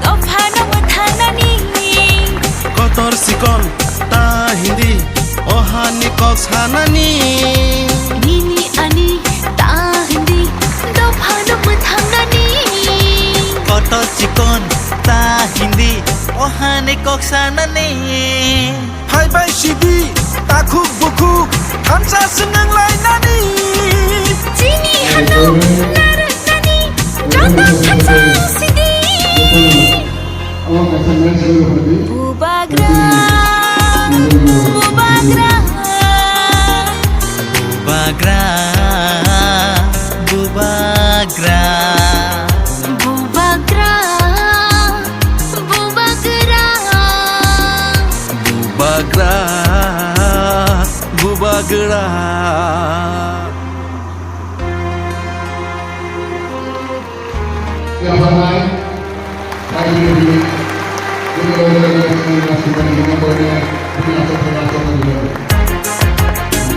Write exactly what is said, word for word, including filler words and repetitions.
Dophano mwthangnani. Kotor chikon ta hindi, o hani kok sanani. Nini ani ta hindi, dophano mwthangnani. Kotor chikon ta hindi, o hani kok sanani. Phai bai sidi, takhuk bukhuk, thansa swnang lainani. Chini hano narwknani, joto khacha sidi. Bubagra, bubagra, bubagra, bubagra, bubagra. Bubagra, bubagra, bubagra.